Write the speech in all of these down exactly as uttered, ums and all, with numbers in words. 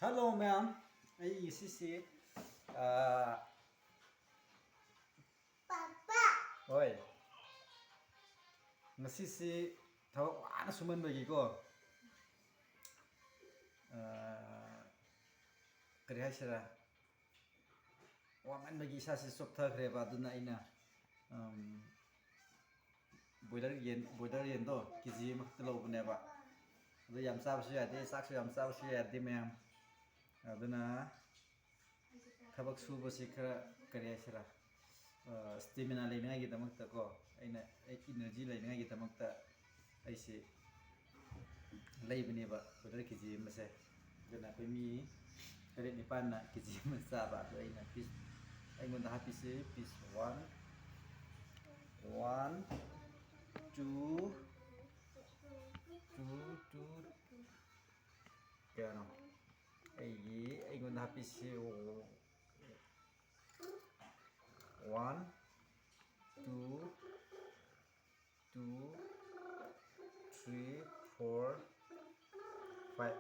Hello ꯃꯌꯥꯝ, ꯑꯩ ꯉꯁꯤꯁꯤ, ꯑꯥ, ꯍꯣꯏ, ꯉꯁꯤꯁꯤ ꯊꯕꯛ ꯋꯥꯅ ꯁꯨꯃꯟꯕꯒꯤꯀꯣ, ꯑꯥ, ꯀꯔꯤ ꯍꯥꯏꯁꯤꯔꯥ, ꯋꯥꯃꯟꯕꯒꯤ ꯏꯁꯥꯁꯤ ꯆꯣꯛꯊꯈ꯭ꯔꯦꯕ꯫ ꯑꯗꯨꯅ ꯑꯩꯅ, ꯎꯝ, ꯕꯣꯏꯂꯔ ꯌꯦꯟ, ꯕꯣꯏꯂꯔ ꯌꯦꯟꯗꯣ ꯀꯦ ꯖꯤ ꯑꯃꯈꯛꯇ ꯂꯧꯕꯅꯦꯕ꯫ ꯑꯗꯣ ꯌꯥꯝ ꯆꯥꯕꯁꯨ ꯌꯥꯗꯦ, ꯆꯥꯛꯁꯨ ꯌꯥꯝ ꯆꯥꯕꯁꯨ ꯌꯥꯗꯦ ꯃꯌꯥꯝ꯫ ꯑꯗꯨꯅ ꯊꯕꯛ ꯁꯨꯕꯁꯤ ꯈꯔ, ꯀꯔꯤ ꯍꯥꯏꯁꯤꯔꯥ, stamina ꯂꯩꯅꯉꯥꯏꯒꯤꯗꯃꯛꯇꯀꯣ, ꯑꯩꯅ, ꯑꯩ energy ꯂꯩꯅꯉꯥꯏꯒꯤꯗꯃꯛꯇ ꯑꯩꯁꯤ ꯂꯩꯕꯅꯦꯕ ꯕꯣꯏꯂꯔ ꯀꯦ ꯖꯤ ꯑꯃꯁꯦ꯫ ꯑꯗꯨꯅ ꯑꯩꯈꯣꯏ ꯃꯤ ꯇꯔꯦꯠ ꯅꯤꯄꯥꯟꯅ ꯀꯦ ꯖꯤ ꯑꯃ ꯆꯥꯕ꯫ ꯑꯗꯣ ꯑꯩꯅ piece, ꯑꯩꯉꯣꯟꯗ ꯍꯥꯞꯄꯤꯁꯦ piece one, one, two, two, two, ꯀꯌꯥꯅꯣ? ꯑꯩꯒꯤ, ꯑꯩꯉꯣꯟꯗ ꯍꯥꯞꯄꯤꯁꯦ one, two, two, three, four, five,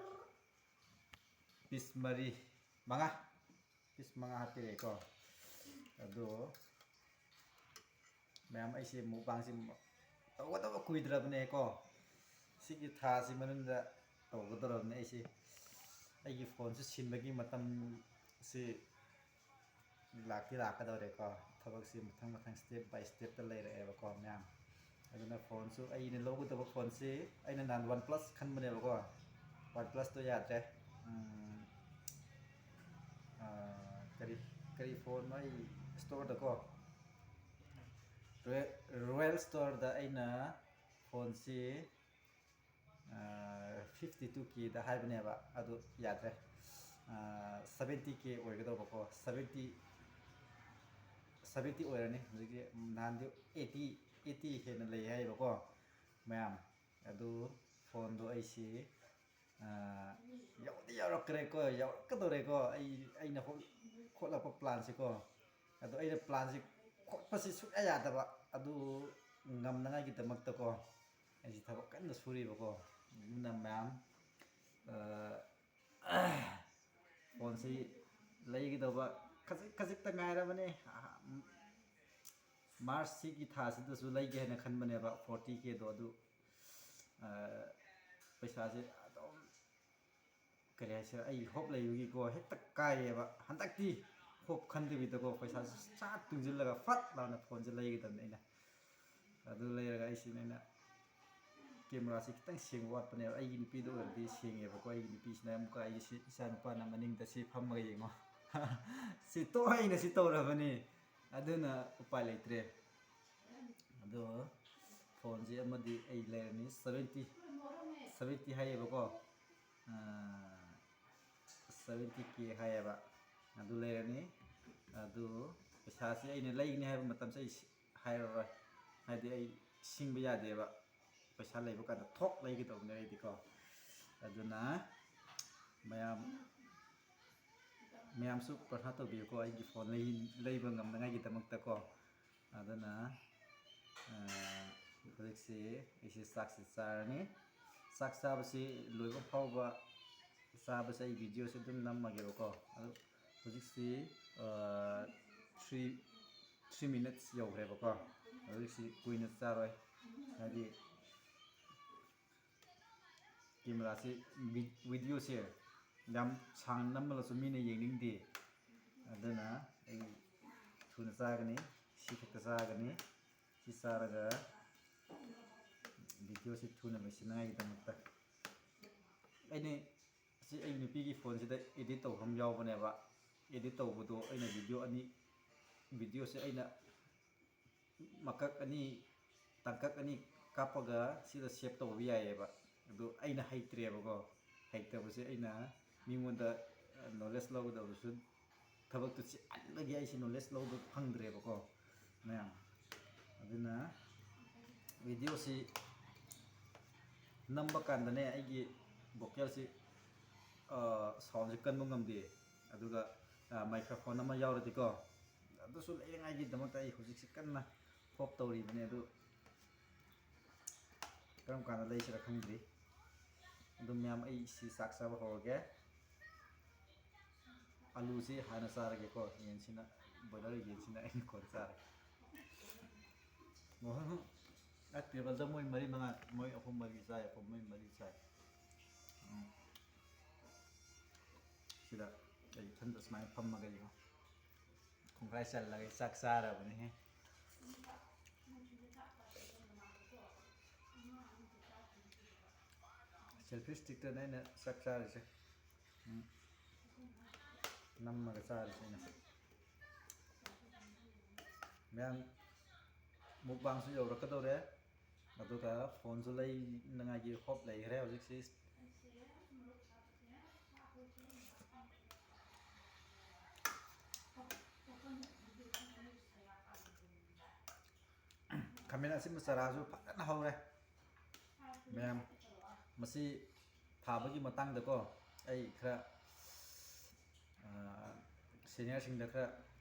piece ꯃꯔꯤ, ꯃꯉꯥ, piece ꯃꯉꯥ ꯍꯥꯞꯄꯤꯔꯛꯑꯦꯀꯣ꯫ ꯑꯗꯣ ꯃꯌꯥꯝ, ꯑꯩꯁꯦ mukbangꯁꯦ ꯇꯧꯒꯗꯕ ꯀꯨꯏꯗ꯭ꯔꯕꯅꯦꯀꯣ, ꯁꯤꯒꯤ ꯊꯥꯁꯤ ꯃꯅꯨꯡꯗ ꯇꯧꯒꯗꯧꯔꯕꯅꯦ꯫ ꯑꯩꯁꯦ, ꯑꯩꯒꯤ phoneꯁꯨ ꯁꯤꯟꯕꯒꯤ ꯃꯇꯝꯁꯤ ꯂꯥꯛꯇꯤ ꯂꯥꯛꯀꯗꯧꯔꯦꯀꯣ꯫ ꯊꯕꯛꯁꯤ ꯃꯊꯪ ꯃꯊꯪ step by stepꯇ ꯂꯩꯔꯛꯑꯦꯕꯀꯣ ꯃꯌꯥꯝ꯫ ꯑꯗꯨꯅ phoneꯁꯨ, ꯑꯩꯅ ꯂꯧꯒꯗꯕ phoneꯁꯤ, ꯑꯩꯅ ꯅꯍꯥꯟ OnePlus ꯈꯟꯕꯅꯦꯕꯀꯣ, OnePlusꯇꯣ ꯌꯥꯗ꯭ꯔꯦ꯫ ꯎꯝ, ꯑꯥ, ꯀꯔꯤ, ꯀꯔꯤ phoneꯅꯣ ꯑꯩ storeꯗꯀꯣ, Royal, Royal Storeꯗ ꯑꯩꯅ phoneꯁꯤ, ꯑꯥ, fifty two Kꯗ ꯍꯥꯏꯕꯅꯦꯕ, ꯑꯗꯨ ꯌꯥꯗ꯭ꯔꯦ꯫ ꯑꯥ, seventy K ꯑꯣꯏꯒꯗꯧꯕꯀꯣ, seventy, seventy ꯑꯣꯏꯔꯅꯤ ꯍꯧꯖꯤꯛꯇꯤ꯫ ꯅꯍꯥꯟꯗꯤ eighty, eighty ꯍꯦꯟꯅ ꯂꯩ ꯍꯥꯏꯌꯦꯕꯀꯣ ꯃꯌꯥꯝ꯫ ꯑꯗꯨ phoneꯗꯣ ꯑꯩꯁꯤ, ꯑꯥ, ꯌꯧꯗꯤ ꯌꯧꯔꯛꯈ꯭ꯔꯦꯀꯣ, ꯌꯧꯔꯛꯀꯗꯧꯔꯦꯀꯣ꯫ ꯑꯩ, ꯑꯩꯅ ꯍꯣꯠ-, ꯍꯣꯠꯂꯛꯄ planꯁꯤꯀꯣ꯫ ꯑꯗꯣ ꯑꯩꯅ planꯁꯤ ꯈꯣꯠꯄꯁꯤ ꯁꯨꯡꯌꯥ ꯌꯥꯗꯕ꯫ ꯑꯗꯨ ꯉꯝꯅꯉꯥꯏꯒꯤꯗꯃꯛꯇꯀꯣ, ꯑꯩꯁꯤ ꯊꯕꯛ ꯀꯟꯅ ꯁꯨꯔꯤꯕꯀꯣ꯫ ꯑꯗꯨꯅ ꯃꯌꯥꯝ, ꯑꯥ, ꯁꯤ ꯂꯩꯒꯗꯧꯕ ꯈꯖꯤꯛ ꯈꯖꯤꯛꯇ ꯉꯥꯏꯔꯕꯅꯦ꯫ ꯃꯥꯔꯆꯁꯤꯒꯤ ꯊꯥꯁꯤꯗꯁꯨ ꯂꯩꯒꯦ ꯍꯥꯏꯅ ꯈꯟꯕꯅꯦꯕ ꯐꯣꯔꯇꯤ ꯀꯦꯗꯣ, ꯑꯗꯨ ꯄꯩꯁꯥꯁꯦ ꯑꯗꯨꯝ, ꯀꯔꯤ ꯍꯥꯏꯁꯤꯔ, ꯑꯩ ꯍꯣꯞ ꯂꯩꯕꯒꯤꯀꯣ ꯍꯦꯛꯇ ꯀꯥꯏꯌꯦꯕ꯫ ꯍꯟꯗꯛꯇꯤ ꯍꯣꯞ ꯈꯟꯗꯕꯤꯗꯀꯣ ꯄꯩꯁꯥꯁꯦ ꯆꯥ ꯇꯨꯡꯁꯤꯜꯂꯒ ꯐꯠ ꯂꯥꯎꯅ ꯐꯣꯟꯁꯦ ꯂꯩꯒꯗꯕꯅꯦ ꯑꯩꯅ꯫ ꯑꯗꯨ ꯂꯩꯔꯒ ꯑꯩꯁꯤꯅ ꯑꯩꯅ ꯀꯦꯃꯦꯔꯥꯁꯤ ꯈꯤꯇꯪ ꯁꯦꯡꯕ ꯋꯥꯠꯄꯅꯦꯕ꯫ ꯑꯩꯒꯤ ꯅꯨꯄꯤꯗ ꯑꯣꯏꯔꯗꯤ ꯁꯦꯡꯉꯦꯕꯀꯣ꯫ ꯑꯩꯒꯤ ꯅꯨꯄꯤꯁꯤꯅ ꯑꯃꯨꯛꯀ ꯑꯩꯒꯤ ꯁꯤ ꯏꯆꯥ ꯅꯨꯄꯥꯅ ꯃꯅꯤꯡꯗ ꯁꯤ ꯐꯝꯃꯒ ꯌꯦꯡꯉꯣ꯫ ꯁꯤ ꯇꯣꯏꯅ ꯁꯤ ꯇꯧꯔꯕꯅꯤ꯫ ꯑꯗꯨꯅ ꯎꯄꯥꯏ ꯂꯩꯇ꯭ꯔꯦ꯫ ꯑꯗꯣ ꯐꯣꯟꯁꯤ ꯑꯃꯗꯤ ꯑꯩ ꯂꯩꯔꯅꯤ꯫ ꯁꯚꯦꯟꯇꯤ, ꯁꯚꯦꯟꯇꯤ ꯍꯥꯏꯌꯦꯕꯀꯣ꯫ ꯁꯚꯦꯟꯇꯤ ꯀꯦ ꯍꯥꯏꯌꯦꯕ꯫ ꯑꯗꯨ ꯂꯩꯔꯅꯤ꯫ ꯑꯗꯨ ꯄꯩꯁꯥꯁꯤ ꯑꯩꯅ ꯂꯩꯒꯅꯤ ꯍꯥꯏꯕ ꯃꯇꯝꯁꯦ ꯑꯩ ꯁꯤ-, ꯍꯥꯏꯔꯔꯣꯏ꯫ ꯍꯥꯏꯗꯤ ꯑꯩ ꯁꯤꯡꯕ ꯌꯥꯗꯦꯕ꯫ ꯄꯩꯁꯥ ꯂꯩꯕ ꯀꯥꯟꯗ ꯊꯣꯛ ꯂꯩꯒꯗꯧꯕꯅꯦ ꯑꯩꯗꯤꯀꯣ꯫ ꯑꯗꯨꯅ ꯃꯌꯥꯝ, ꯃꯌꯥꯝꯁꯨ ꯄ꯭ꯔꯊꯥ ꯇꯧꯕꯤꯌꯨꯀꯣ, ꯑꯩꯒꯤ ꯐꯣꯟ ꯂꯩ-, ꯂꯩꯕ ꯉꯝꯅꯉꯥꯏꯒꯤꯗꯃꯛꯇꯀꯣ꯫ ꯑꯗꯨꯅ ꯍꯧꯖꯤꯛꯁꯤ ꯑꯩꯁꯦ ꯆꯥꯛꯁꯤ ꯆꯥꯔꯅꯤ꯫ ꯆꯥꯛ ꯆꯥꯕꯁꯤ ꯂꯣꯏꯕ ꯐꯥꯎꯕ ꯆꯥꯕꯁꯦ ꯑꯩ ꯚꯤꯗꯤꯑꯣꯁꯦ ꯑꯗꯨꯝ ꯅꯝꯃꯒꯦꯕꯀꯣ꯫ ꯑꯗꯨ ꯍꯧꯖꯤꯛꯁꯤ ꯊ꯭ꯔꯤ, ꯊ꯭ꯔꯤ ꯃꯤꯅꯠꯁ ꯌꯧꯈ꯭ꯔꯦꯕꯀꯣ꯫ ꯍꯧꯖꯤꯛꯁꯤ ꯀꯨꯏꯅ ꯆꯥꯔꯣꯏ, ꯍꯥꯏꯗꯤ ꯀꯦꯃꯦꯔꯥꯁꯤ, ꯚꯤꯗꯤꯑꯣꯁꯦ ꯌꯥꯝ ꯁꯥꯡꯅ ꯅꯝꯃꯜꯂꯁꯨ ꯃꯤꯅ ꯌꯦꯡꯅꯤꯡꯗꯦ꯫ ꯑꯗꯨꯅ ꯑꯩ ꯊꯨꯅ ꯆꯥꯒꯅꯤ꯫ ꯁꯤ ꯈꯛꯇ ꯆꯥꯒꯅꯤ꯫ ꯁꯤ ꯆꯥꯔꯒ ꯚꯤꯗꯤꯑꯣꯁꯤ ꯊꯨꯅ ꯂꯣꯏꯁꯤꯟꯅꯉꯥꯏꯒꯤꯗꯃꯛꯇ꯫ ꯑꯩꯅ ꯁꯤ ꯑꯩ ꯅꯨꯄꯤꯒꯤ ꯐꯣꯟꯁꯤꯗ ꯏꯗꯤꯠ ꯇꯧꯐꯝ ꯌꯥꯎꯕꯅꯦꯕ꯫ ꯏꯗꯤꯠ ꯇꯧꯕꯗꯣ ꯑꯩꯅ ꯚꯤꯗꯤꯑꯣ ꯑꯅꯤ, ꯚꯤꯗꯤꯑꯣꯁꯦ ꯑꯩꯅ ꯃꯀꯛ ꯑꯅꯤ, ꯇꯥꯡꯀꯛ ꯑꯅꯤ ꯀꯥꯞꯄꯒ ꯁꯤꯗ ꯁꯦꯞ ꯇꯧꯕ ꯌꯥꯏꯌꯦꯕ꯫ ꯑꯗꯨ ꯑꯩꯅ ꯍꯩꯇ꯭ꯔꯦꯕꯀꯣ꯫ ꯍꯩꯇꯕꯁꯦ ꯑꯩꯅ ꯃꯤꯉꯣꯟꯗ ꯅꯣꯂꯦꯖ ꯂꯧꯒꯗꯕꯁꯨ ꯊꯕꯛꯇꯨ ꯆꯤꯟꯃꯟꯕꯒꯤ ꯑꯩꯁꯦ ꯅꯣꯂꯦꯖ ꯂꯧꯕ ꯐꯪꯗ꯭ꯔꯦꯕꯀꯣ ꯃꯌꯥꯝ꯫ ꯑꯗꯨꯅ ꯚꯤꯗꯤꯑꯣꯁꯤ ꯅꯝꯕ ꯀꯥꯟꯗꯅꯦ ꯑꯩꯒꯤ ꯚꯣꯀꯦꯜꯁꯤ, ꯁꯥꯎꯟꯁꯦ ꯀꯟꯕ ꯉꯝꯗꯦ꯫ ꯑꯗꯨꯒ ꯃꯥꯏꯀ꯭ꯔꯣꯐꯣꯟ ꯑꯃ ꯌꯥꯎꯔꯗꯤꯀꯣ, ꯑꯗꯨꯁꯨ ꯂꯩꯅꯉꯥꯏꯒꯤꯗꯃꯛꯇ ꯑꯩ ꯍꯧꯖꯤꯛꯁꯤ ꯀꯟꯅ ꯍꯣꯞ ꯇꯧꯔꯤꯕꯅꯦ꯫ ꯑꯗꯨ ꯀꯔꯝ ꯀꯥꯟꯗ ꯂꯩꯁꯤꯔ ꯈꯪꯗ꯭ꯔꯤ꯫ ꯑꯗꯨ ꯃꯌꯥꯝ, ꯑꯩ ꯁꯤ ꯆꯥꯛ ꯆꯥꯕ ꯍꯧꯔꯒꯦ꯫ ꯑꯂꯨꯁꯤ ꯍꯥꯟꯅ ꯆꯥꯔꯒꯦꯀꯣ꯫ ꯌꯦꯟꯁꯤꯅ, ꯕꯣꯏꯂꯔ ꯌꯦꯟꯁꯤꯅ ꯑꯩꯅ ꯀꯣꯟꯅ ꯆꯥꯔꯒꯦ꯫ ꯃꯣꯍꯟ, ꯑ, ꯇꯦꯕꯜꯗ ꯃꯣꯏ ꯃꯔꯤ ꯃꯉꯥ, ꯃꯣꯏ ꯑꯍꯨꯝ ꯃꯔꯤ ꯆꯥꯏ, ꯑꯩꯈꯣꯏ ꯃꯣꯏ ꯃꯔꯤ ꯆꯥꯏ꯫ ꯎꯝ꯫ ꯁꯤꯗ ꯑꯩ ꯏꯊꯟꯗ ꯁꯨꯃꯥꯏꯅ ꯐꯝꯃꯒ ꯌꯦꯡꯉꯣ꯫ ꯈꯣꯡꯒ꯭ꯔꯥꯏ ꯆꯜꯂꯒ ꯆꯥꯛ ꯆꯥꯔꯕꯅꯤꯍꯦ꯫ ꯁꯦꯜꯐꯤ ꯁ꯭ꯇꯤꯛꯇꯅꯦ ꯑꯩꯅ ꯆꯥꯛ ꯆꯥꯔꯤꯁꯦ꯫ ꯎꯝ꯫ ꯅꯝꯃꯒ ꯆꯥꯔꯤꯁꯦ ꯑꯩꯅ꯫ ꯃꯌꯥꯝ, ꯃꯨꯛꯕꯥꯡꯁꯨ ꯌꯧꯔꯛꯀꯗꯧꯔꯦ꯫ ꯑꯗꯨꯒ ꯐꯣꯟꯁꯨ ꯂꯩꯅꯉꯥꯏꯒꯤ ꯍꯣꯞ ꯂꯩꯈ꯭ꯔꯦ ꯍꯧꯖꯤꯛꯁꯤ꯫ ꯈꯥꯃꯦꯟ ꯑꯁꯤꯟꯕ ꯆꯔꯥꯁꯨ ꯐꯖꯅ ꯍꯧꯔꯦ꯫ ꯃꯌꯥꯝ, ꯃꯁꯤ ꯊꯥꯕꯒꯤ ꯃꯇꯥꯡꯗꯀꯣ ꯑꯩ ꯈꯔ, ꯑ, ꯁꯦꯅꯤꯌꯔꯁꯤꯡꯗ ꯈꯔ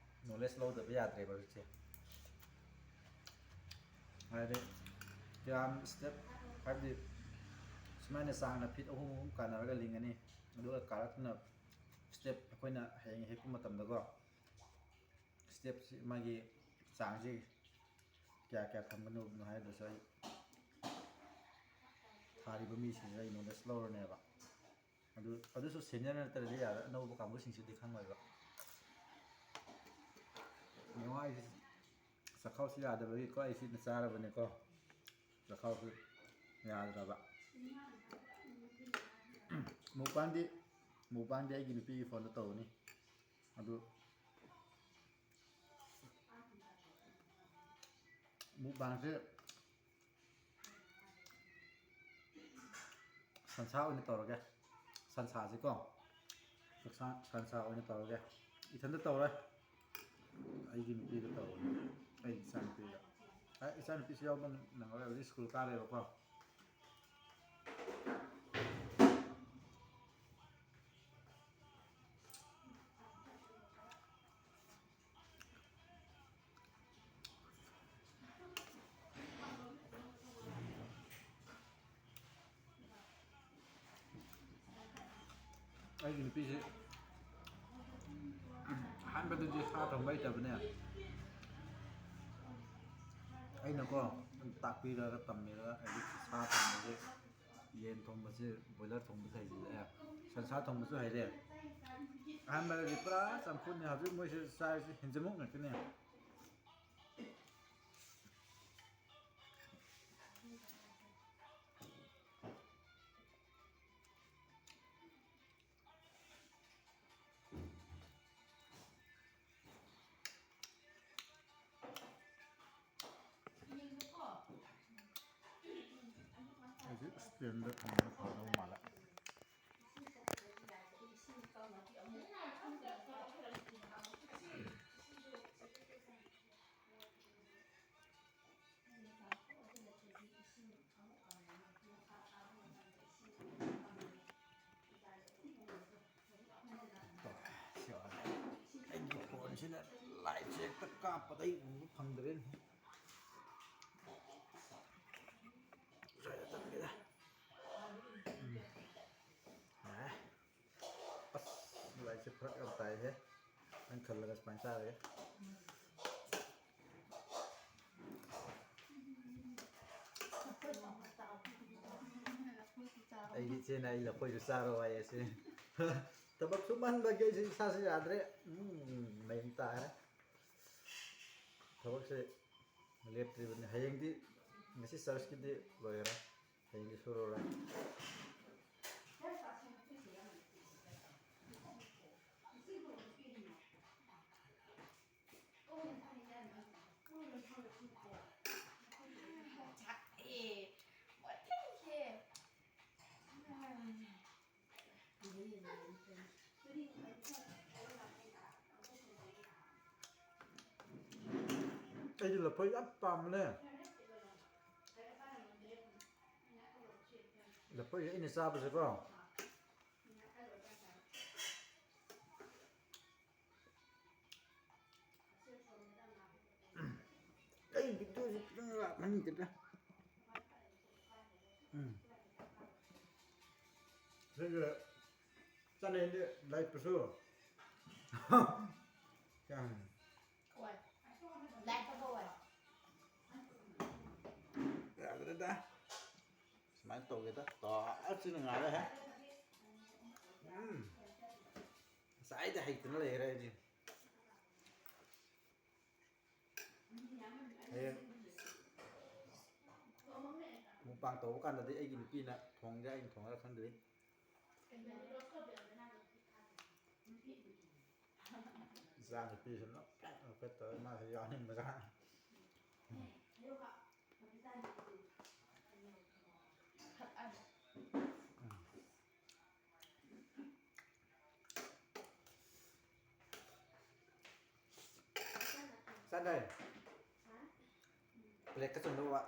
ꯅꯣꯂꯦꯖ ꯂꯧꯗꯕ ꯌꯥꯗ꯭ꯔꯦꯕ ꯍꯧꯖꯤꯛꯁꯦ꯫ ꯍꯥꯏꯗꯤ ꯌꯥꯝ ꯁ꯭ꯇꯦꯞ, ꯍꯥꯏꯕꯗꯤ ꯁꯨꯃꯥꯏꯅ ꯆꯥꯡꯅ ꯐꯤꯠ ꯑꯍꯨꯝ ꯑꯍꯨꯝ ꯀꯥꯟꯅꯔꯒ ꯂꯤꯡꯉꯅꯤ꯫ ꯑꯗꯨꯒ ꯀꯥꯔꯛꯇꯨꯅ ꯁ꯭ꯇꯦꯞ ꯑꯩꯈꯣꯏꯅ ꯍꯌꯦꯡ ꯍꯦꯛꯄ ꯃꯇꯝꯗꯀꯣ, ꯁ꯭ꯇꯦꯞꯁꯤ ꯃꯥꯒꯤ ꯆꯥꯡꯁꯤ ꯀꯌꯥ ꯀꯌꯥ ꯊꯝꯒꯅꯣ ꯍꯥꯏꯕꯗꯨꯁꯨ ꯑꯩ ꯊꯥꯔꯤꯕ ꯃꯤꯁꯤꯡꯁꯤꯗ ꯑꯩ ꯅꯣꯂꯦꯖ ꯂꯧꯔꯅꯦꯕ꯫ ꯑꯗꯨ, ꯑꯗꯨꯁꯨ ꯁꯦꯅꯤꯌꯔ ꯅꯠꯇ꯭ꯔꯗꯤ ꯌꯥꯔꯣꯏ, ꯑꯅꯧꯕ ꯀꯥꯡꯕꯨꯁꯤꯡꯁꯤꯗꯤ ꯈꯪꯉꯣꯏꯕ꯫ ꯌꯦꯡꯉꯣ, ꯑꯩꯁꯦ ꯆꯥꯛꯈꯥꯎꯁꯤ ꯌꯥꯗꯕꯒꯤꯀꯣ ꯑꯩ ꯁꯤꯅ ꯆꯥꯔꯕꯅꯤꯀꯣ꯫ ꯆꯥꯛꯈꯥꯎꯁꯤ ꯌꯥꯗ꯭ꯔꯕ꯫ ꯃꯨꯛꯕꯥꯡꯗꯤ, ꯃꯨꯛꯕꯥꯡꯗꯤ ꯑꯩꯒꯤ ꯅꯨꯄꯤꯒꯤ ꯐꯣꯟꯗ ꯇꯧꯒꯅꯤ꯫ ꯑꯗꯨ ꯃꯨꯛꯕꯥꯡꯁꯦ ꯁꯟꯁꯥ ꯑꯣꯏꯅ ꯇꯧꯔꯒꯦ꯫ ꯁꯟꯁꯥꯁꯤꯀꯣ, ꯁꯟꯁꯥ, ꯁꯟꯁꯥ ꯑꯣꯏꯅ ꯇꯧꯔꯒꯦ꯫ ꯏꯊꯟꯇ ꯇꯧꯔꯣꯏ, ꯑꯩꯒꯤ ꯅꯨꯄꯤꯗ ꯇꯧꯔꯅꯤ, ꯑꯩꯒꯤ ꯏꯆꯥꯅꯨꯄꯤꯗ꯫ ꯑꯦ, ꯏꯆꯥꯅꯨꯄꯤꯁꯨ ꯌꯥꯎꯕ ꯅꯪꯉꯔꯣꯏ, ꯍꯧꯖꯤꯛ ꯁ꯭ꯀꯨꯜ ꯀꯥꯔꯦꯕꯀꯣ꯫ ꯑꯩꯒꯤ ꯅꯨꯄꯤꯁꯦ ꯑꯍꯥꯟꯕꯗꯗꯤ ꯁꯥ ꯊꯣꯡꯕ ꯍꯩꯇꯕꯅꯦ꯫ ꯑꯩꯅꯀꯣ ꯇꯥꯛꯄꯤꯔꯒ ꯇꯝꯕꯤꯔꯒ ꯑꯩꯗꯤ ꯁꯥ ꯊꯣꯡꯕꯁꯦ, ꯌꯦꯟ ꯊꯣꯡꯕꯁꯦ, ꯕꯣꯏꯂꯔ ꯊꯣꯡꯕꯁꯦ ꯍꯩꯖꯤꯜꯂꯛꯑꯦ꯫ ꯁꯟꯁꯥ ꯊꯣꯡꯕꯁꯨ ꯍꯩꯔꯦ꯫ ꯑꯍꯥꯟꯕꯗꯗꯤ ꯄꯨꯔꯥ ꯆꯝꯐꯨꯠꯅꯤ, ꯍꯧꯖꯤꯛ ꯃꯣꯏꯁꯦ ꯆꯥꯔꯤꯁꯦ ꯍꯦꯟꯖꯃꯨꯛ ꯉꯥꯛꯇꯅꯦ꯫ ꯑꯩꯁꯦ ꯏꯁꯇꯦꯟꯗ ꯊꯝꯕꯅ ꯐꯗꯧ ꯃꯥꯜꯂꯦ꯫ ꯑꯩꯒꯤ ꯐꯣꯟꯁꯤꯅ ꯂꯥꯏꯠꯁꯦ ꯍꯦꯛꯇ ꯀꯥꯞꯄꯗ ꯑꯩ ꯎꯕ ꯐꯪꯗ꯭ꯔꯦꯅꯦ꯫ ꯁ꯭ꯋꯥꯏꯗ ꯊꯝꯒꯦꯗ꯫ ꯎꯝ꯫ ꯌꯥꯔꯦ꯫ ꯑꯁ, ꯂꯥꯏꯠꯁꯦ ꯐꯔꯛ ꯌꯥꯝ ꯇꯥꯏꯍꯦ꯫ ꯅꯪ ꯈꯜꯂꯒ ꯁꯨꯃꯥꯏꯅ ꯆꯥꯔꯒꯦ꯫ ꯑꯩꯒꯤ ꯏꯆꯦꯅ ꯑꯩ ꯂꯐꯣꯏꯁꯨ ꯆꯥꯔꯣ ꯍꯥꯏꯌꯦ ꯁꯤ꯫ ꯊꯕꯛ ꯁꯨꯃꯟꯕꯒꯤ ꯑꯩꯁꯦ ꯏꯁꯥꯁꯦ ꯌꯥꯗ꯭ꯔꯦ꯫ ꯎꯝ, ꯃꯌꯦꯡ ꯇꯥꯈ꯭ꯔꯦ꯫ ꯊꯕꯛꯁꯦ ꯂꯦꯞꯇ꯭ꯔꯤꯕꯅꯤ꯫ ꯍꯌꯦꯡꯗꯤ, ꯉꯁꯤ ꯆꯔꯆꯀꯤꯗꯤ ꯂꯣꯏꯈ꯭ꯔꯦ꯫ ꯍꯌꯦꯡꯗꯤ ꯁꯨꯔꯔꯣꯏ꯫ ꯑꯩꯗꯤ ꯂꯐꯣꯏ ꯌꯥꯝ ꯄꯥꯝꯕꯅꯦ꯫ ꯂꯐꯣꯏ ꯑꯩꯅ ꯆꯥꯕꯁꯦꯀꯣ꯫ ꯑꯩ ꯚꯤꯗꯤꯑꯣꯁꯤ ꯈꯤꯇꯪ ꯂꯥꯞꯍꯟꯒꯦꯗ꯫ ꯎꯝ꯫ ꯁꯤꯒ ꯆꯥꯅꯩꯗꯤ ꯂꯩꯇ꯭ꯔꯁꯨ꯫ ꯌꯥꯗ꯭ꯔꯦꯗ꯫ ꯁꯨꯃꯥꯏꯅ ꯇꯧꯒꯦꯗ꯫ ꯇꯣ, ꯑꯁꯤꯅ ꯉꯥꯏꯔꯦꯍꯦ꯫ ꯎꯝ꯫ ꯉꯁꯥꯏꯗ ꯍꯩꯇꯅ ꯂꯩꯈ꯭ꯔꯦ ꯑꯩꯁꯦ꯫ ꯍꯌꯦꯡ ꯃꯨꯛꯕꯥꯡ ꯇꯧꯕ ꯀꯥꯟꯗꯗꯤ ꯑꯩꯒꯤ ꯅꯨꯄꯤꯅ ꯊꯣꯡꯒꯦ, ꯑꯩꯅ ꯊꯣꯡꯒꯦꯔꯥ ꯈꯪꯗ꯭ꯔꯤ꯫ ꯏꯆꯥ ꯅꯨꯄꯤꯁꯨ ꯅꯣꯛꯐꯦꯠ ꯅꯣꯛꯐꯦꯠ ꯇꯧꯔ ꯃꯥꯁꯨ ꯌꯥꯎꯅꯤꯡꯕꯖꯥꯠꯅꯤ꯫ ꯎꯝ꯫ ꯆꯠꯂꯦ꯫ ꯄ꯭ꯂꯦꯠꯀ ꯆꯨꯝꯗꯧꯕ꯫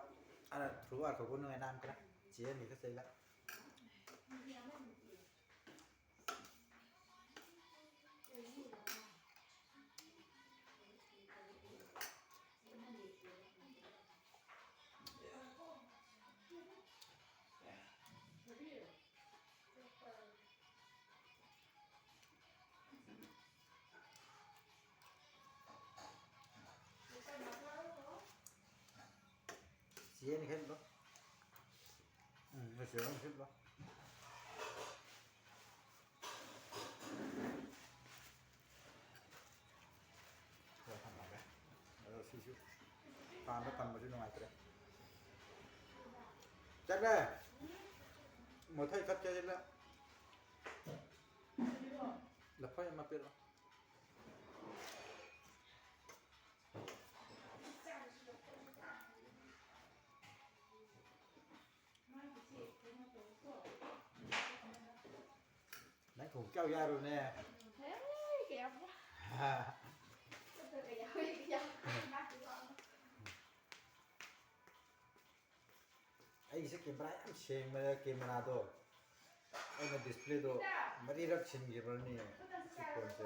ꯑ, ꯊ꯭ꯔꯨ ꯑꯥꯔ ꯈꯛꯄꯨ ꯅꯨꯡꯉꯥꯏ ꯅꯥꯟ ꯈꯔ꯫ ꯆꯦ ꯑꯅꯤ ꯈꯛ ꯆꯩꯂ꯫ ꯆꯦꯅꯤ ꯈꯟꯕ꯫ ꯎꯝ, ꯉꯁꯤ ꯑꯃ ꯁꯤꯠꯂꯣ꯫ ꯈꯔ ꯊꯝꯃꯒꯦ꯫ ꯑꯗꯣ ꯁꯤꯁꯨ ꯄꯥꯟꯗ ꯊꯝꯕꯁꯨ ꯅꯨꯡꯉꯥꯏꯇ꯭ꯔꯦ꯫ ꯆꯠꯂꯦ꯫ ꯃꯨꯊꯩ ꯈꯠꯀꯦ ꯁꯤꯗ꯫ ꯂꯐꯣꯏ ꯑꯃ ꯄꯤꯔꯛꯑꯣ꯫ ꯅꯪ ꯊꯣꯡ ꯆꯥꯎ ꯌꯥꯔꯣꯏꯅꯦ꯫ ꯍꯦ, ꯀꯌꯥꯝ ꯋꯥ-, ꯍꯥ꯫ ꯆꯠꯇꯕ ꯌꯥꯎꯏ, ꯌꯥꯎꯏ꯫ ꯑꯩꯒꯤꯁꯦ ꯀꯦꯃꯦꯔꯥ ꯌꯥꯝ ꯁꯦꯡꯕꯅꯦ, ꯀꯦꯃꯦꯔꯥꯗꯣ꯫ ꯑꯩꯅ ꯗꯤꯁꯄ꯭ꯂꯦꯗꯣ ꯃꯔꯤꯔꯛ ꯁꯤꯟꯈꯤꯕꯅꯤ ꯁꯤ ꯐꯣꯟꯁꯦ꯫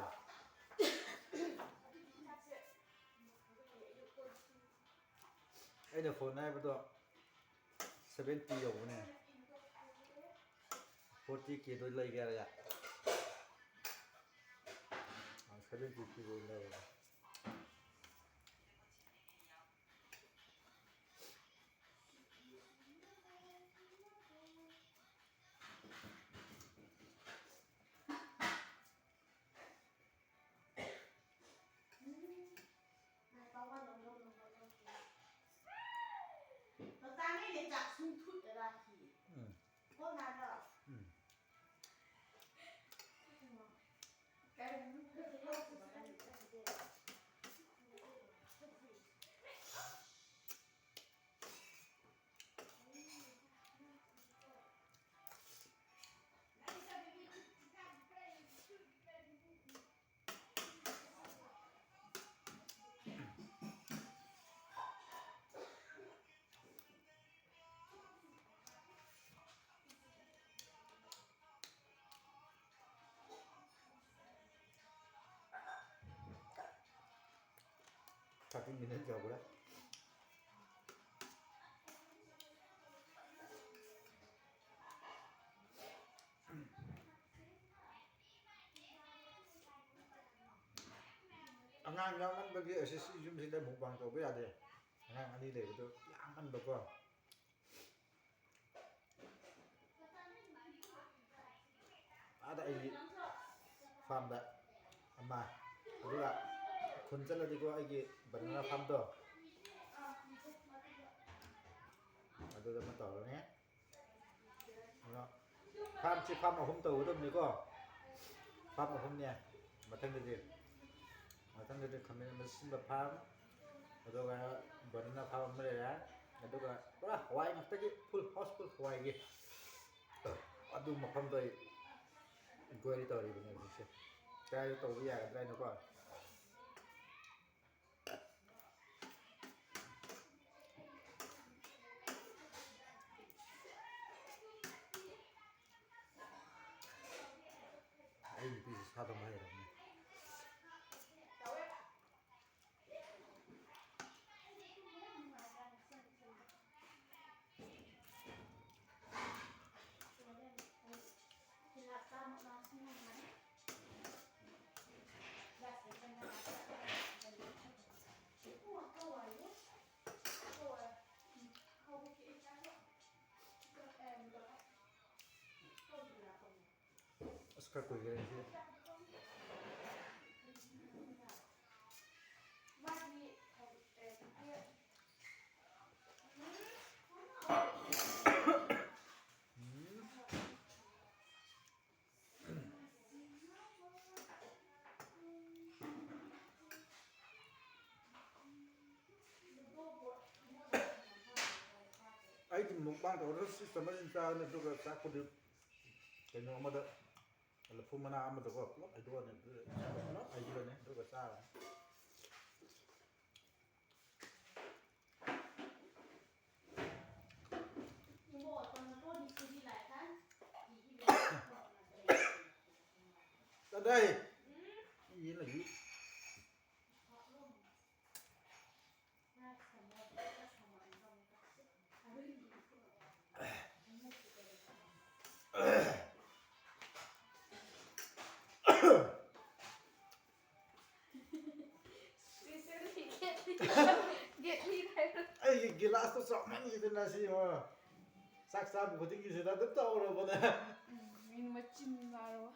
ꯑꯩꯅ ꯐꯣꯟ ꯍꯥꯏꯕꯗꯣ ꯁꯚꯦꯟꯇꯤ ꯌꯧꯕꯅꯦ꯫ ꯐꯣꯔꯇꯤ ꯀꯦꯗꯣ ꯂꯩꯒꯦ ꯍꯥꯏꯔꯒ꯫ ꯑ, ꯇꯥꯡꯉꯦꯅꯦ ꯆꯥꯛ ꯁꯨꯝ ꯊꯨꯠꯂꯒ ꯍꯤ꯫ ꯎꯝ꯫ ꯀꯣꯟꯅꯗ꯭ꯔꯣ? ꯎꯝ꯫ Thirty minutes ꯌꯧꯈ꯭ꯔꯦ꯫ ꯑꯉꯥꯡ ꯌꯥꯎꯃꯟꯕꯒꯤ ꯑꯁꯤ ꯁꯤ ꯌꯨꯝꯁꯤꯗ mukbang ꯇꯧꯕ ꯌꯥꯗꯦ꯫ ꯑꯉꯥꯡ ꯑꯅꯤ ꯂꯩꯕꯗꯣ ꯂꯥꯡꯃꯟꯕꯀꯣ꯫ ꯑꯥꯗ ꯑꯩꯒꯤ farmꯗ ꯑꯃ, ꯑꯗꯨꯒ ꯈꯨꯟ ꯆꯠꯂꯗꯤꯀꯣ ꯑꯩꯒꯤ banana farmꯗꯣ ꯑꯗꯨꯗ ꯑꯃ ꯇꯧꯔꯅꯤ꯫ ꯑꯗꯣ farmꯁꯤ farm ꯑꯍꯨꯝ ꯇꯧꯒꯗꯕꯅꯤꯀꯣ꯫ Farm ꯑꯍꯨꯝꯅꯦ꯫ ꯃꯊꯪꯗꯗꯤ, ꯃꯊꯪꯗꯗꯤ ꯈꯥꯃꯦꯟ ꯑꯁꯤꯟꯕ farm, ꯑꯗꯨꯒ banana farm ꯑꯃ ꯂꯩꯔꯦ, ꯑꯗꯨꯒ ꯄꯨꯔꯥ ꯍꯋꯥꯏ ꯉꯥꯛꯇꯒꯤ full house full ꯍꯋꯥꯏꯒꯤ꯫ ꯑꯗꯨ ꯃꯐꯝꯗꯣ ꯑꯩ inquiry ꯇꯧꯔꯤꯕꯅꯦ ꯍꯧꯖꯤꯛꯁꯦ, ꯀꯗꯥꯏꯗ ꯇꯧꯕ ꯌꯥꯒꯗ꯭ꯔꯥ ꯍꯥꯏꯅꯀꯣ꯫ ꯑꯩ ꯅꯨꯄꯤꯁꯦ ꯁꯥ ꯊꯣꯡꯕ ꯍꯩꯔꯕꯅꯦ꯫ ꯈꯔ ꯀꯨꯏꯈ꯭ꯔꯦ ꯁꯤ꯫ ꯎꯝ꯫ ꯑꯩꯗꯤ mukbang ꯇꯧꯔꯒ ꯁꯤ ꯆꯥꯃꯁꯅ ꯆꯥꯕꯅꯤ, ꯑꯗꯨꯒ ꯆꯥꯛꯄꯨꯗꯤ ꯀꯩꯅꯣ ꯑꯃꯗ, ꯂꯐꯨ ꯃꯅꯥ ꯑꯃꯗꯀꯣ ꯄꯨꯂꯞ ꯍꯩꯗꯣꯛꯑꯅꯤ, ꯑꯗꯨꯒ ꯄꯨꯂꯞ ꯍꯩꯗꯣꯛꯑꯅꯤ, ꯑꯗꯨꯒ ꯆꯥꯔꯅꯤ꯫ ꯀꯗꯥꯏ? ꯌꯦꯟ ꯂꯩ꯫ ꯑꯩꯒꯤ ꯒꯤꯂꯥꯁꯇꯣ ꯆꯥꯎꯃꯟꯈꯤꯗꯅ ꯁꯤ ꯌꯦꯡꯉꯣ꯫ ꯆꯥꯛ ꯆꯥꯕ ꯈꯨꯗꯤꯡꯒꯤ ꯁꯤꯗ ꯑꯗꯨꯝ ꯇꯧꯔꯕꯅꯦ꯫ ꯎꯝ, ꯃꯤ ꯃꯆꯤꯟ ꯅꯥꯔꯕ꯫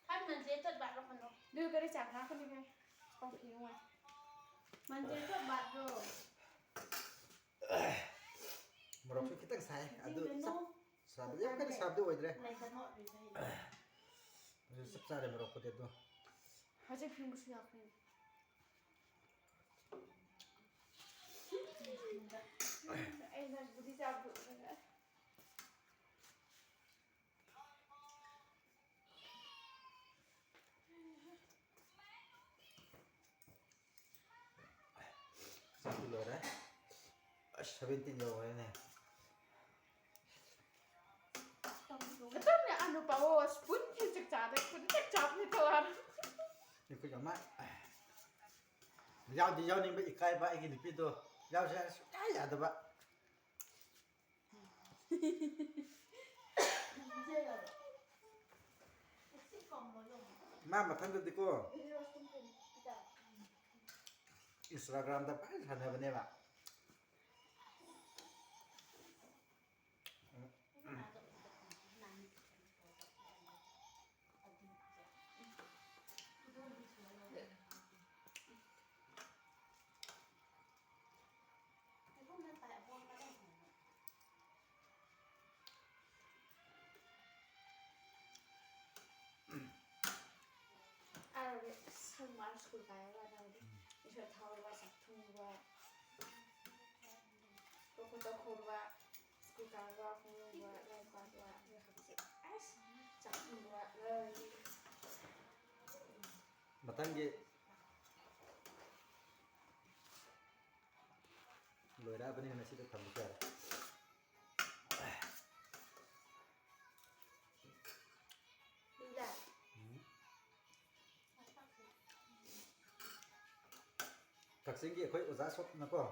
ꯈꯟ ꯃꯟꯖꯦ ꯆꯠ ꯕꯥꯠꯔꯣ ꯈꯟꯗꯣ꯫ ꯑꯗꯨ ꯀꯔꯤ ꯆꯥ ꯊꯥꯛꯀꯅꯤ ꯈꯪ? ꯀꯣꯐꯤ ꯑꯃ꯫ ꯃꯟꯖꯦ ꯆꯠ ꯕꯥꯠꯔꯣ꯫ ꯃꯣꯔꯣꯛꯁꯨ ꯈꯤꯇꯪ ꯁꯥꯏ, ꯑꯗꯨ ꯆꯞ ꯁꯥꯕꯗꯤ, ꯌꯥꯝ ꯀꯟꯅ ꯁꯥꯕꯗꯤ ꯑꯣꯏꯗ꯭ꯔꯦ꯫ ꯂꯩꯇ ꯃꯣꯠꯂꯤꯗ ꯑꯩ꯫ ꯑꯗꯨ ꯆꯞ ꯆꯥꯔꯦ ꯃꯣꯔꯣꯛꯄꯨꯗꯤ ꯑꯗꯨ꯫ ꯍꯧꯖꯤꯛ ꯐꯤꯡꯕꯁꯨ ꯌꯥꯎꯈ꯭ꯔꯦ꯫ ꯑꯩꯅ ꯕꯨꯗꯤ ꯆꯥꯕꯗꯨ ꯎꯔꯒ꯫ ꯆꯥꯛꯇꯤ ꯂꯣꯏꯔꯦ꯫ ꯑꯁ, seventeen ꯌꯧꯔꯦꯅꯦ꯫ ꯈꯛꯇꯪꯅꯦ ꯑꯅꯨꯄꯥ ꯑꯣ spoon ꯁꯦ ꯆꯥꯛ ꯆꯥꯗ spoon ꯆꯥꯛ ꯆꯥꯕꯅꯤ ꯇꯧꯔ꯫ ꯑꯩꯈꯣꯏ ꯑꯃ ꯌꯥꯎꯗꯤ ꯌꯥꯎꯅꯤꯡꯕ ꯏꯀꯥꯏꯕ ꯑꯩꯒꯤ ꯅꯨꯄꯤꯗꯣ ꯌꯥꯎꯁꯦ ꯍꯥꯏꯔ ꯁꯨꯡꯌꯥ ꯌꯥꯗꯕ꯫ ꯃꯥ ꯃꯊꯟꯗꯗꯤꯀꯣ꯫ ꯏꯟꯁꯇꯥꯒ꯭ꯔꯥꯝꯗ ꯐꯖꯅ ꯁꯥꯟꯅꯕꯅꯦꯕ꯫ ꯑꯥ, ꯁꯝ ꯃꯥꯅ ꯁ꯭ꯀꯨꯜ ꯀꯥꯏꯔꯒ ꯅꯪꯗꯤ ꯏꯁꯣꯔ ꯊꯥꯎꯔꯒ ꯆꯥꯛ ꯊꯣꯡꯕ, ꯀꯣꯀꯣ ꯇꯧꯈꯧꯕ, ꯁ꯭ꯀꯨꯜ ꯀꯥꯕ, ꯈꯣꯡꯎꯞ ꯂꯥꯏꯔꯤꯛ ꯄꯥꯕ, ꯑꯗꯨꯒ ꯍꯧꯖꯤꯛ ꯑꯁ ꯆꯥꯛ ꯊꯣꯡꯕ ꯂꯣꯏꯔꯦ꯫ ꯃꯊꯪꯒꯤ ꯂꯣꯏꯔꯛꯑꯕꯅꯤꯅ ꯁꯤꯗ ꯊꯝꯕꯁꯨ ꯌꯥꯔꯦ꯫ ꯂꯤꯂꯥ꯫ ꯎꯝ꯫ ꯀꯛꯆꯤꯡꯒꯤ ꯑꯩꯈꯣꯏ ꯑꯣꯖꯥ ꯁꯣꯞꯅꯀꯣ,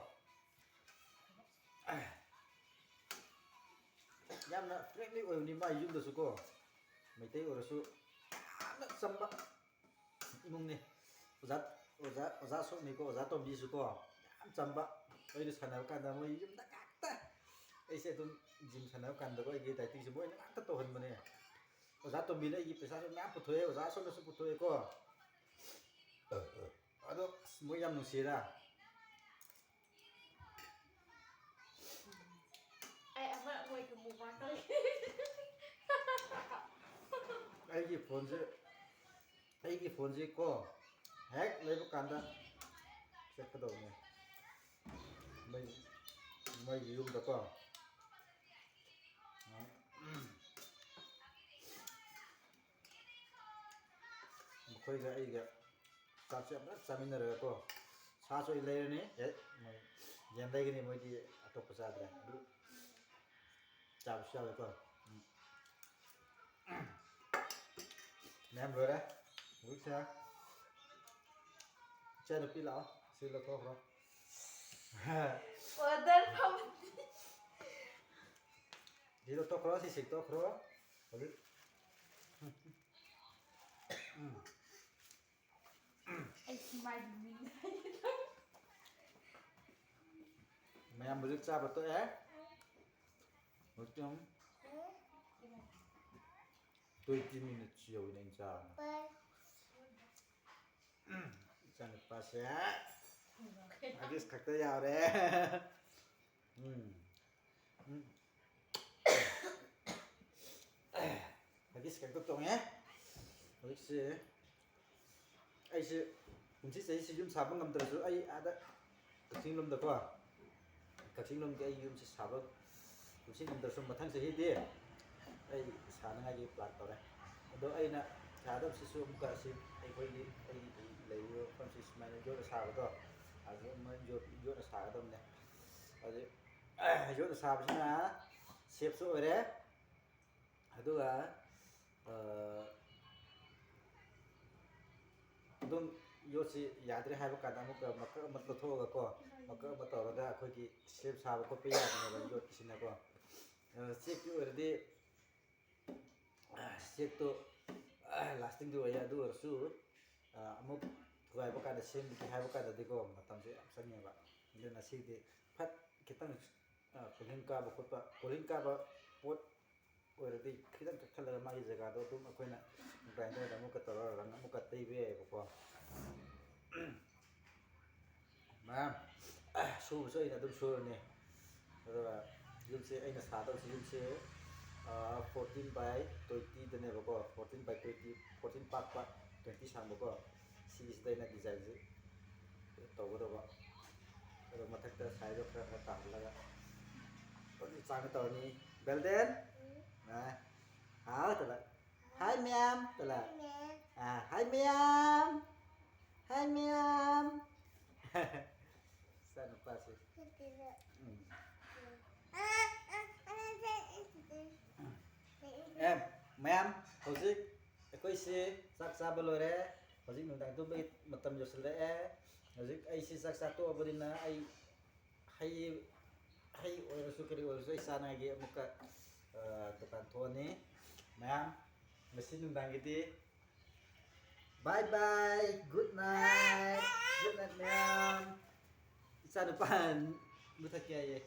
ꯌꯥꯝꯅ ꯐ꯭ꯔꯦꯟꯂꯤ ꯑꯣꯏꯕꯅꯤ ꯃꯥ ꯌꯨꯝꯗꯁꯨꯀꯣ꯫ ꯃꯩꯇꯩ ꯑꯣꯏꯔꯁꯨ ꯌꯥꯝꯅ ꯆꯝꯕ ꯏꯃꯨꯡꯅꯤ꯫ ꯑꯣꯖꯥ, ꯑꯣꯖꯥ, ꯑꯣꯖꯥ ꯁꯣꯞꯅꯤꯀꯣ, ꯑꯣꯖꯥ ꯇꯣꯝꯕꯤꯁꯨꯀꯣ ꯌꯥꯝ ꯆꯝꯕ꯫ ꯑꯩꯅ ꯁꯥꯟꯅꯕ ꯀꯥꯟꯗ ꯃꯣꯏ ꯌꯨꯝꯗ ꯉꯥꯛꯇ, ꯑꯩꯁꯦ ꯑꯗꯨꯝ ꯖꯤꯝ ꯁꯥꯟꯅꯕ ꯀꯥꯟꯗꯀꯣ ꯑꯩꯒꯤ ꯗꯥꯏꯇꯤꯡꯁꯦ ꯃꯣꯏꯅ ꯉꯥꯛꯇ ꯇꯧꯍꯟꯕꯅꯦ꯫ ꯑꯣꯖꯥ ꯇꯣꯝꯕꯤꯅ ꯑꯩꯒꯤ ꯄꯩꯁꯥꯁꯨ ꯃꯌꯥꯝ ꯄꯨꯊꯣꯛꯑꯦ, ꯑꯣꯖꯥ ꯑꯁꯣꯝꯅꯁꯨ ꯄꯨꯊꯣꯛꯑꯦꯀꯣ꯫ ꯑꯗꯣ ꯑꯁ, ꯃꯣꯏ ꯌꯥꯝ ꯅꯨꯡꯁꯤꯗ꯫ ꯑꯩ ꯑꯃ ꯃꯣꯏꯒꯤ ꯃꯨꯛꯕꯥꯡ ꯇꯧꯒꯦ꯫ ꯑꯩꯒꯤ ꯐꯣꯟꯁꯦ, ꯑꯩꯒꯤ ꯐꯣꯟꯁꯦ ꯀꯣ ꯍꯦꯛ ꯂꯩꯕ ꯀꯥꯟꯗ ꯆꯠꯀꯗꯧꯕꯅꯦ꯫ ꯃꯩ, ꯃꯩꯒꯤ ꯌꯨꯝꯗꯀꯣ꯫ ꯃꯈꯣꯏꯒ ꯑꯩꯒ ꯆꯥꯛꯁꯦ ꯑꯃꯨꯛ ꯆꯥꯃꯤꯟꯅꯔꯒꯀꯣ, ꯁꯥꯁꯨ ꯑꯩ ꯂꯩꯔꯅꯤ, ꯑꯦ, ꯃꯣꯏ ꯌꯦꯟ ꯂꯩꯒꯅꯤ, ꯃꯣꯏꯗꯤ ꯑꯇꯣꯞꯄ ꯆꯥꯗ꯭ꯔꯦ꯫ ꯑꯗꯨ ꯆꯥꯕꯁꯨ ꯌꯥꯎꯋꯦꯀꯣ꯫ ꯎꯝ꯫ ꯃꯌꯥꯝ ꯂꯣꯏꯔꯦ꯫ ꯍꯧꯖꯤꯛꯁꯦ ꯏꯆꯥꯅꯨꯄꯤ ꯂꯥꯛꯑꯣ, ꯁꯤ ꯂꯧꯊꯣꯛꯈ꯭ꯔꯣ꯫ ꯑꯣꯗꯔ ꯐꯝ꯫ ꯁꯤ ꯂꯧꯊꯣꯛꯈ꯭ꯔꯣ, ꯁꯤ ꯁꯦꯡꯇꯣꯛꯈ꯭ꯔꯣ꯫ ꯍꯧꯖꯤꯛ꯫ ꯎꯝ꯫ ꯑꯩ ꯁꯤ ꯃꯥꯏꯗꯤ ꯃꯤꯡ ꯍꯥꯏꯒꯦ ꯇꯧ-, ꯃꯌꯥꯝ ꯍꯧꯖꯤꯛ ꯆꯥꯕ ꯇꯣꯛꯑꯦ꯫ ꯍꯧꯖꯤꯛꯇꯤ ꯑꯃꯨꯛ twenty minutes ꯌꯧꯋꯤꯅꯦ ꯑꯩꯅ ꯆꯥꯕ꯫ ꯏꯆꯥꯅꯨꯄꯥꯁꯦ Huggies ꯈꯛꯇ ꯌꯥꯎꯔꯦ꯫ ꯎꯝ꯫ ꯎꯝ꯫ Huggies ꯈꯛꯇ ꯇꯣꯡꯉꯦ꯫ ꯍꯧꯖꯤꯛꯁꯦ ꯑꯩꯁꯦ ꯀꯨꯝꯁꯤ ꯆꯍꯤꯁꯤ ꯌꯨꯝ ꯁꯥꯕ ꯉꯝꯗ꯭ꯔꯁꯨ, ꯑꯩ ꯑꯥꯗ ꯀꯛꯆꯤꯡ ꯂꯣꯝꯗꯀꯣ, ꯀꯛꯆꯤꯡ ꯂꯣꯝꯒꯤ ꯑꯩ ꯌꯨꯝꯁꯤ ꯁꯥꯕ ꯀꯨꯝꯁꯤ ꯉꯝꯗ꯭ꯔꯁꯨ, ꯃꯊꯪ ꯆꯍꯤꯗꯤ ꯑꯩ ꯁꯥꯅꯉꯥꯏꯒꯤ plan ꯇꯧꯔꯦ꯫ ꯑꯗꯣ ꯑꯩꯅ ꯁꯥꯗꯕꯁꯤꯁꯨ ꯑꯃꯨꯛꯀ ꯑꯁꯤ ꯑꯩꯈꯣꯏꯒꯤ, ꯑꯩꯒꯤ ꯂꯩꯔꯤꯕ ꯃꯐꯝꯁꯤ ꯁꯨꯃꯥꯏꯅ ꯌꯣꯠꯅ ꯁꯥꯕꯗꯣ, ꯑꯗꯨ ꯑꯗꯨꯃꯥꯏꯅ ꯌꯣꯠ-, ꯌꯣꯠꯅ ꯁꯥꯒꯗꯕꯅꯦ꯫ ꯑꯗꯨ ꯌꯣꯠꯅ ꯁꯥꯕꯁꯤꯅ safe ꯁꯨ ꯑꯣꯏꯔꯦ꯫ ꯑꯗꯨꯒ, ꯑ, ꯑꯗꯨꯝ ꯌꯣꯠꯁꯤ ꯌꯥꯗ꯭ꯔꯦ ꯍꯥꯏꯕ ꯀꯥꯟꯗ ꯑꯃꯨꯛꯀ ꯃꯀꯛ ꯑꯃ ꯂꯧꯊꯣꯛꯑꯒꯀꯣ, ꯃꯀꯛ ꯑꯃ ꯇꯧꯔꯒ ꯑꯩꯈꯣꯏꯒꯤ safe ꯁꯥꯕ ꯈꯣꯠꯄ ꯌꯥꯕꯅꯦꯕ ꯌꯣꯠꯀꯤꯁꯤꯅꯀꯣ꯫ ꯑ, ꯆꯦꯛꯀꯤ ꯑꯣꯏꯔꯗꯤ, ꯑ, ꯆꯦꯛꯇꯣ, ꯑ, lasting ꯗꯤ ꯑꯣꯏꯌꯦ, ꯑꯗꯨ ꯑꯣꯏꯔꯁꯨ, ꯑ, ꯑꯃꯨꯛ ꯊꯨꯒꯥꯏꯕ ꯀꯥꯟꯗ, ꯁꯦꯝꯒꯦ ꯍꯥꯏꯕ ꯀꯥꯟꯗꯗꯤꯀꯣ, ꯃꯇꯝꯁꯦ ꯌꯥꯝ ꯆꯪꯉꯦꯕ꯫ ꯑꯗꯨꯅ ꯁꯤꯗꯤ ꯐꯠ ꯈꯤꯇꯪ, ꯑ, ꯀꯣꯜꯍꯤꯡ ꯀꯥꯕ ꯈꯣꯠꯄ, ꯀꯣꯜꯍꯤꯡ ꯀꯥꯕ ꯄꯣꯠ ꯑꯣꯏꯔꯗꯤ ꯈꯤꯇꯪ ꯀꯛꯊꯠꯂꯒ ꯃꯥꯒꯤ ꯖꯒꯥꯗꯣ ꯑꯗꯨꯝ ꯑꯩꯈꯣꯏꯅ grinder ꯗ ꯑꯃꯨꯛꯀ ꯇꯧꯔꯒ ꯔꯪ ꯑꯃꯨꯛꯀ ꯇꯩꯕ ꯌꯥꯏꯌꯦꯕꯀꯣ꯫ ꯃꯌꯥꯝ ꯁꯨꯕꯁꯨ ꯑꯩꯅ ꯑꯗꯨꯝ ꯁꯨꯔꯅꯤ꯫ ꯑꯗꯨꯒ ꯌꯨꯝꯁꯦ ꯑꯩꯅ ꯁꯥꯗꯧꯁꯦ, ꯌꯨꯝꯁꯦ, ꯑ, fourteen by twenty ꯗꯅꯦꯕꯀꯣ, fourteen by twenty, fourteen ꯄꯥꯛꯄ, twenty ꯁꯥꯡꯕꯀꯣ꯫ ꯁꯤꯒꯤꯁꯤꯗ ꯑꯩꯅ design ꯁꯦ ꯇꯧꯒꯗꯧꯕ꯫ ꯑꯗꯣ ꯃꯊꯛꯇ ꯁꯥꯏꯗꯣ ꯈꯔ ꯈꯔ ꯇꯥꯍꯜꯂꯒ ꯍꯧꯖꯤꯛ ꯆꯥꯡꯅ ꯇꯧꯔꯅꯤ꯫ ꯕꯦꯜꯗꯦꯟ? ꯑ, ꯍꯥꯎ, ꯇꯧꯔ꯫ Hi, ma'am, ꯇꯧꯔ꯫ Hi, ma'am. ꯑ, hi, ma'am. Hi, ma'am. ꯏꯆꯥꯅꯨꯄꯥꯁꯦ꯫ ꯎꯝ꯫ ꯑꯦ, ꯃꯌꯥꯝ, ꯍꯧꯖꯤꯛ ꯑꯩꯈꯣꯏꯁꯦ ꯆꯥꯛ ꯆꯥꯕ ꯂꯣꯏꯔꯦ꯫ ꯍꯧꯖꯤꯛ ꯅꯨꯡꯗꯥꯡ ꯇꯨꯝꯕꯒꯤ ꯃꯇꯝ ꯌꯧꯁꯤꯜꯂꯛꯑꯦ꯫ ꯍꯧꯖꯤꯛ ꯑꯩꯁꯦ ꯆꯥꯛ ꯆꯥ ꯇꯣꯛꯑꯕꯅꯤꯅ ꯑꯩ ꯍꯩ, ꯍꯩ ꯑꯣꯏꯔꯁꯨ ꯀꯔꯤ ꯑꯣꯏꯔꯁꯨ ꯑꯩ ꯆꯥꯅꯉꯥꯏꯒꯤ ꯑꯃꯨꯛꯀ, ꯑ, ꯗꯨꯀꯥꯟ ꯊꯣꯛꯑꯅꯤ꯫ ꯃꯌꯥꯝ, ꯉꯁꯤ ꯅꯨꯡꯗꯥꯡꯒꯤꯗꯤ bye bye, good night, good night, ꯃꯌꯥꯝ꯫ ꯏꯆꯥꯅꯨꯄꯥ ꯃꯨꯊꯠꯀꯦ ꯍꯥꯏꯌꯦ꯫